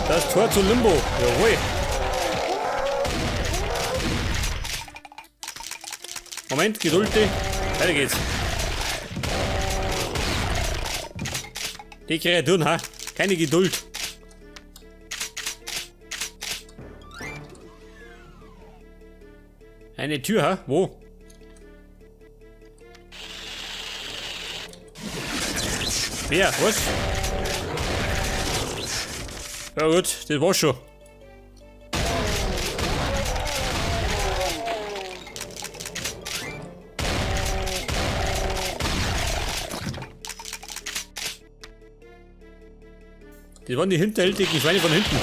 Das Tor zu Limbo. Jawohl. Moment, Geduld. Weiter geht's. Die Kreaturen, ha? Keine Geduld. Eine Tür, ha? Wo? Wer? Was? Ja gut, das war's schon. Das waren die hinterhältigen Schweine von hinten.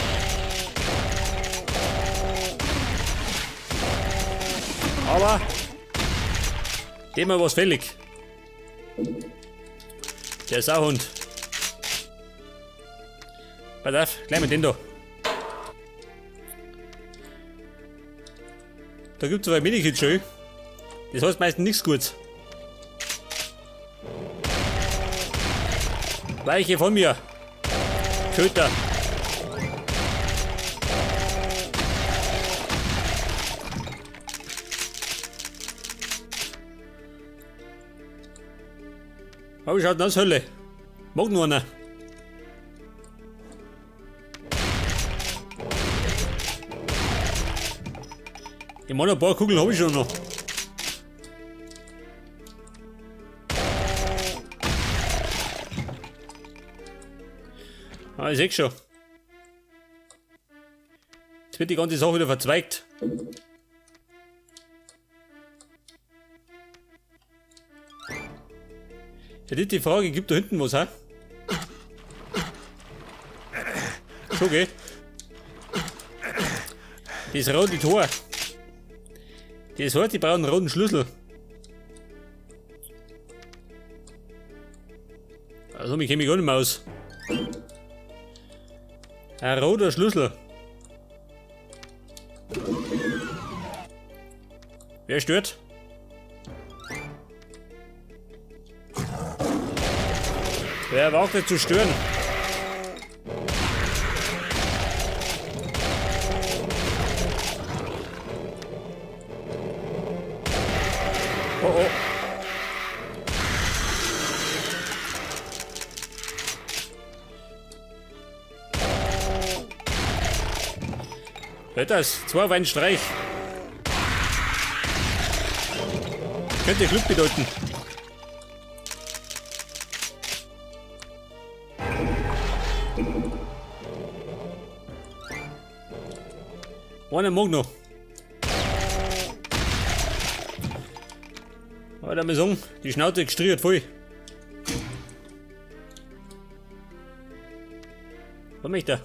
Aber dem war was fällig. Der Sauhund. Pass auf, gleich mit dem da. Da gibt's aber ein Medikit schon. Das heißt meistens nichts Gutes. Weiche von mir. Köter. Aber schaut denn aus, Hölle? Mag nur einer. Ich meine, ein paar Kugeln habe ich schon noch. Ah, ich seh schon. Jetzt wird die ganze Sache wieder verzweigt. Ja, die Frage, gibt da hinten was, hä? Schon, gell? Das rote Tor. Das heißt, die brauchen einen roten Schlüssel. Also, mich kenne ich gar nicht mehr aus. Ein roter Schlüssel. Wer stört? Wer wagt es zu stören? Oh oh. Das? Zwei auf einen Streich. Könnte Glück bedeuten. Einer mag noch. Aber da muss ich sagen, die Schnauze gestriert voll. Was möchte er?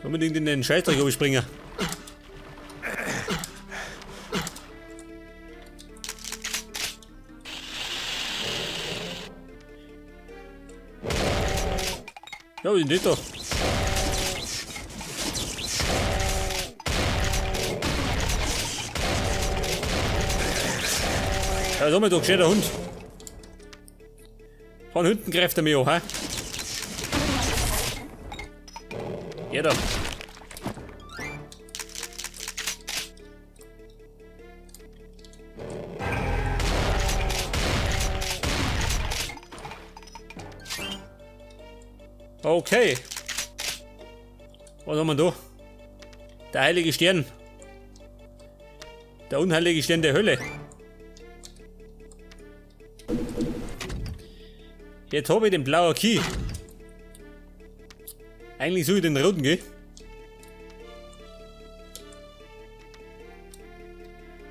Unbedingt in den Scheißdreck springen. Ja, wie denn das da? Ja, sag mal, du gescheiter Hund. Von hinten greift er mich an, hä? Ja da. Okay. Was haben wir da? Der heilige Stern. Der unheilige Stern der Hölle. Jetzt habe ich den blauen Key. Eigentlich suche ich den roten, gell?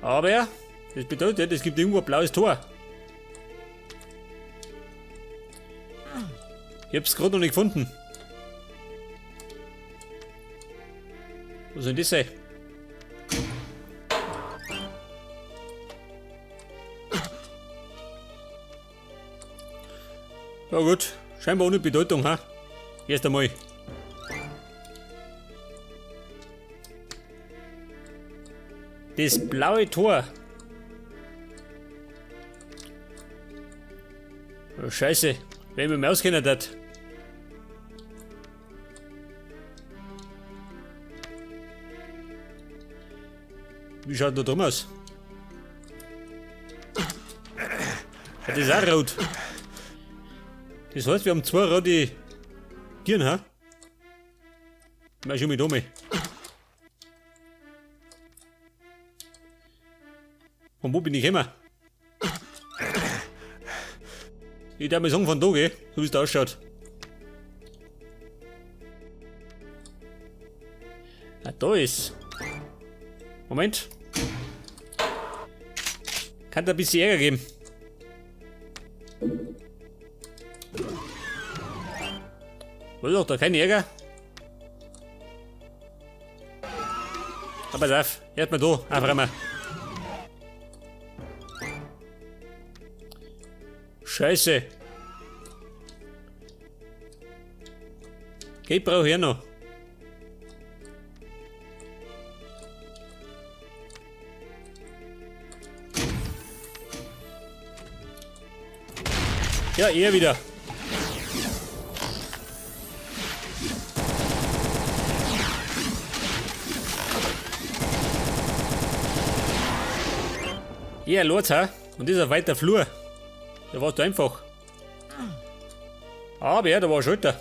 Aber das bedeutet, es gibt irgendwo ein blaues Tor. Ich hab's gerade noch nicht gefunden. Wo soll das sein? Ja gut, scheinbar ohne Bedeutung, ha? Erst einmal. Das blaue Tor. Oh, Scheiße, wenn ich mir auskennen hat. Wie schaut da drum aus? Ja, das ist auch rot. Das heißt, wir haben zwei rote Tieren, hä? Mal schon mit um. Von wo bin ich gekommen? Ich darf mal sagen, von da, gell? So wie es da ausschaut. Ah, da ist. Moment. Kann da ein bisschen Ärger geben. War doch da kein Ärger? Aber pass auf, erstmal da, aufräumen. Scheiße. Geld brauche ich auch noch. Ja, er wieder. Ja, los, ha? Und das ist ein weiter Flur. Da warst du einfach. Aber ja, da war ein Schalter.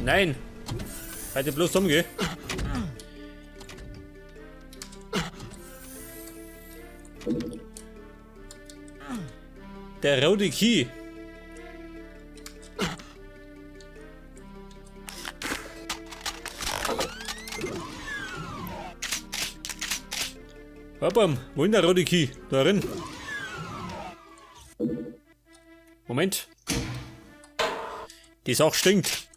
Nein! Heute bloß umgehen. Der rote Key. Hoppam, wo ist der rote Key? Da drin. Moment. Die Sache stinkt.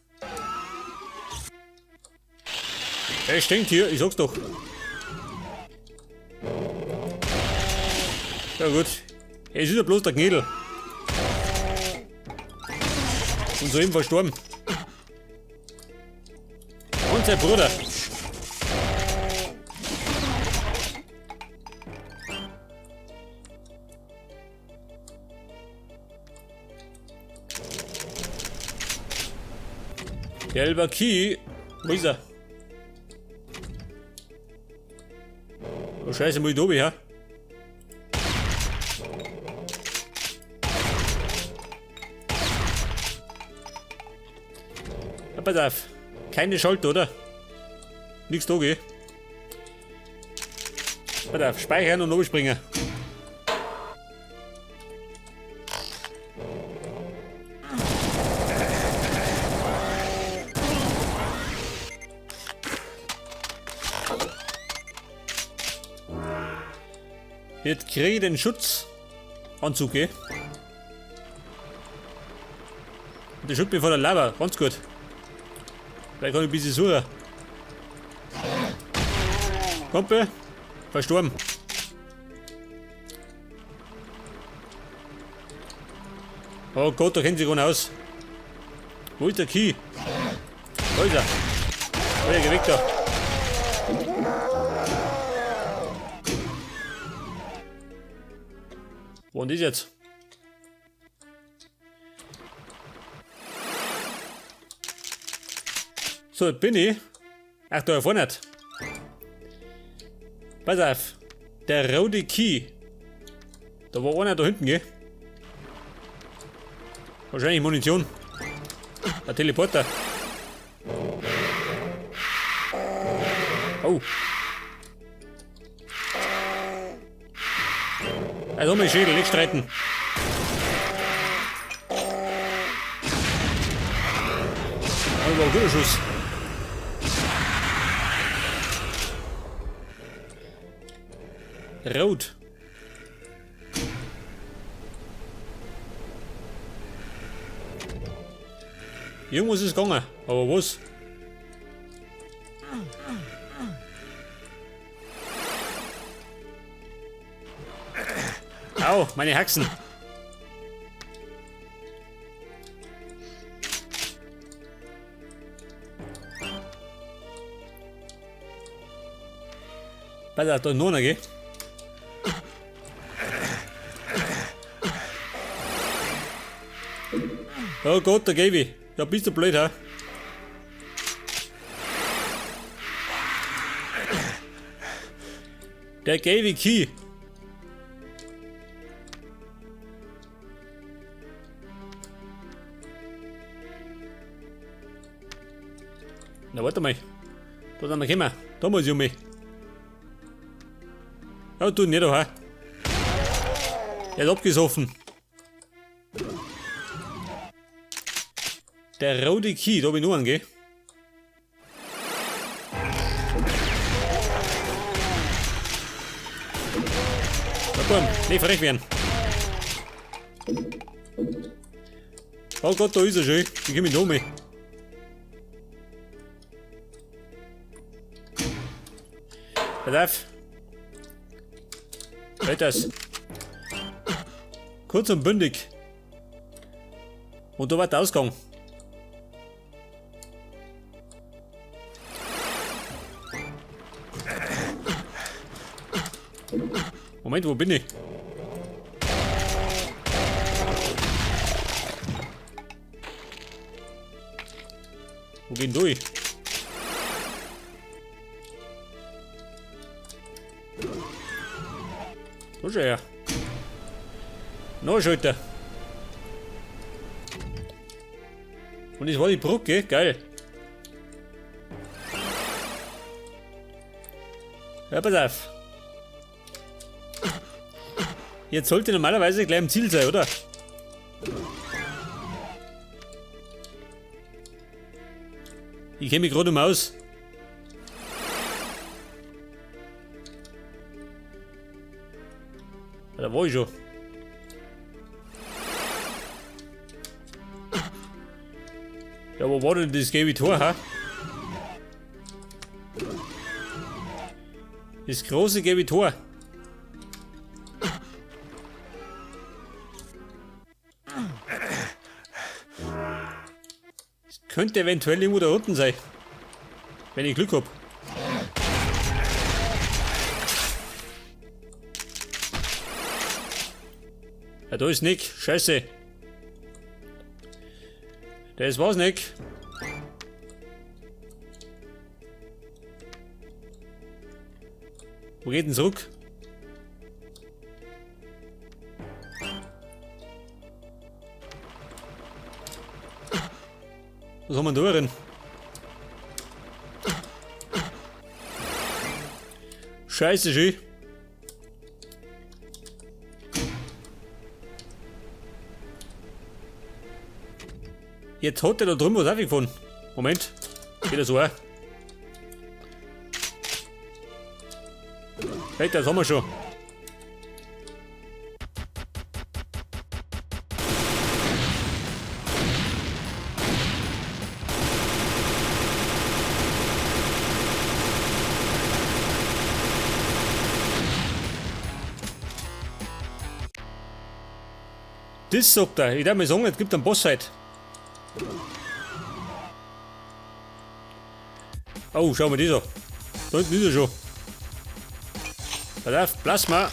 Es stinkt hier, ich sag's doch. Ja gut. Es ist ja bloß der Knädel. Und soeben verstorben. Und sein Bruder. Gelber Key. Wo ist er? Oh Scheiße, muss ich da oben her? Ja, pass auf. Keine Schalter, oder? Nix da, gell? Pass auf, speichern und springen. Jetzt kriege ich den Schutzanzug, gell? Und der schützt mich vor der Lava, ganz gut. Vielleicht kann ich ein bisschen suchen. Kumpel, verstorben. Oh Gott, da kennt sich gar nicht aus. Wo ist der Key? Da ist er. Oh, der geht weg da. Wo ist jetzt? So, jetzt bin ich. Ach, da vorne nicht. Pass auf. Der rote Key. Da war einer da hinten, gell? Wahrscheinlich Munition. Ein Teleporter. Oh. Also mein Schädel, nicht streiten. Oh, war ein guter Schuss. Rot. Irgendwas ist gegangen, aber was? Au, meine Haxen. Pass auf, da ist noch einer, gell? Oh Gott, der Gaby. Ja, bist du blöd, hä? Der Gaby Key. Na, warte mal. Da sind wir gekommen. Da muss ich um mich. Ja, du nicht, hä? Er ist abgesoffen. Der rote Key, da hab ich noch einen, gell? Na komm, nicht frech werden. Oh Gott, da ist er schon. Ich geh mich noch mehr. Pass auf. Weiters. Kurz und bündig. Und da war der Ausgang. Moment, wo bin ich? Wo gehen durch? Da schau her. No, Schalter. Und das war die Brücke, geil. Ja, pass auf. Jetzt sollte normalerweise gleich am Ziel sein, oder? Ich kenn mich gerade um aus. Ja, da war ich schon. Ja, wo war denn das gelbe Tor, hä? Das große gelbe Tor. Das könnte eventuell irgendwo da unten sein. Wenn ich Glück hab. Ja, da ist Nick. Scheiße. Das war's, Nick. Wo geht denn zurück? Was haben wir da drin? Scheiße, schön. Jetzt hat der da drüben was aufgefunden. Moment, geht das so auch? Hey, das haben wir schon. Das sagt er. Ich darf mal sagen, es gibt einen Boss heute. Oh, schau mal das an. Da hinten ist er schon. Pass auf, Plasma.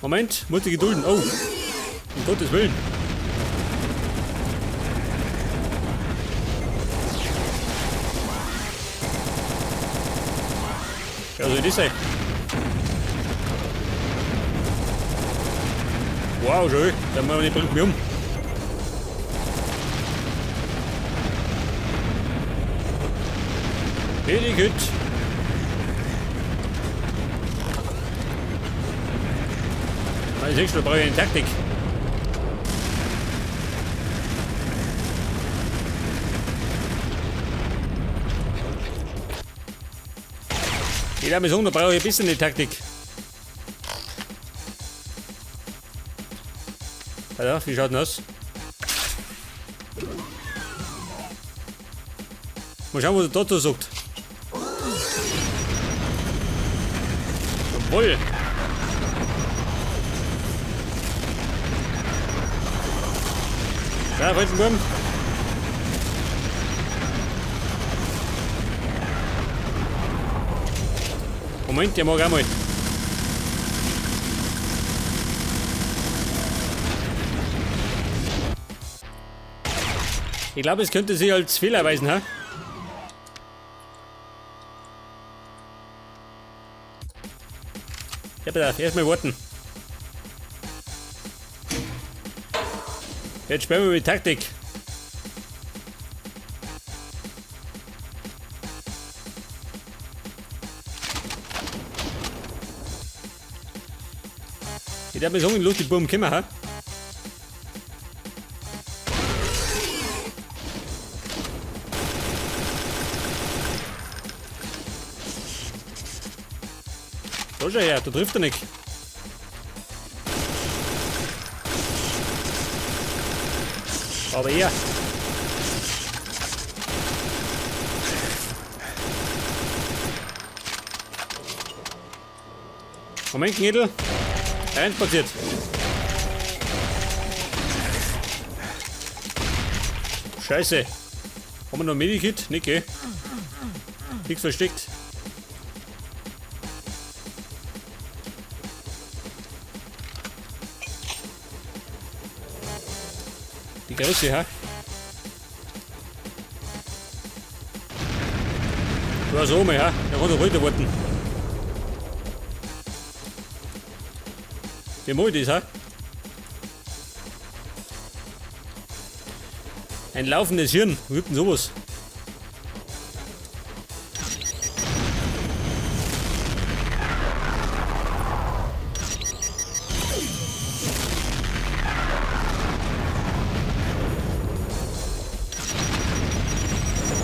Moment, muss ich gedulden. Oh, um Gottes Willen. Ja, soll das sein? Wow, schön. Der Mann bringt mich um. Very good. Ich sehe schon, da brauche ich eine Taktik. Ich darf mir sagen, da brauche ich ein bisschen eine Taktik. Alter, wie schaut denn aus? Mal schauen, was der Toto sagt. Jawohl! Ja, Wurm. Moment, der mag auch mal. Ich glaube, es könnte sich als Fehler erweisen, hä? Ja, bitte, erstmal warten. Jetzt spielen wir mit Taktik. Ich darf mir sagen, los, die Buben kommen, hä? Da schau her, da trifft er nicht. Aber er. Moment, Knädel. Einspaziert. Scheiße. Haben wir noch ein Medikit? Nicht, gell? Nichts versteckt. Die große, ha? Du hast oben, ja? Der kann doch runter warten. Wie mach ich das, ha? Ein laufendes Hirn. Wo gibt denn sowas?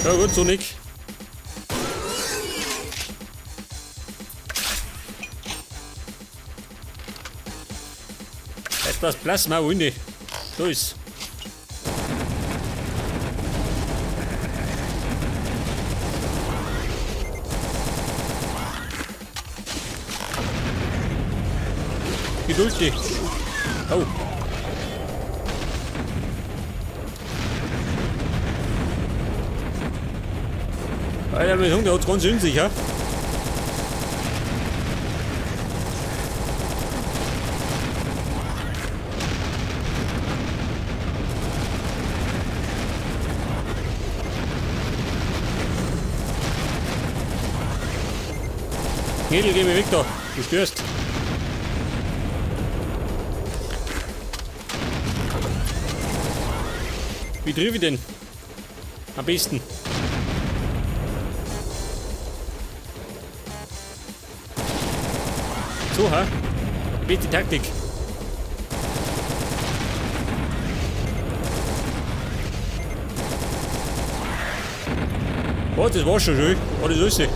Ja gut, so nicht. Etwas Plasma, Hunde. So ist. Geduld dich. Oh. Alter, mein Junge, der hat's ganz in sich, ja? Mädel, geh mir weg da. Du störst. Wie triff ich denn? Am besten. So, ha? Die beste Taktik. Oh, das war schon schön. Oh, das ist lustig.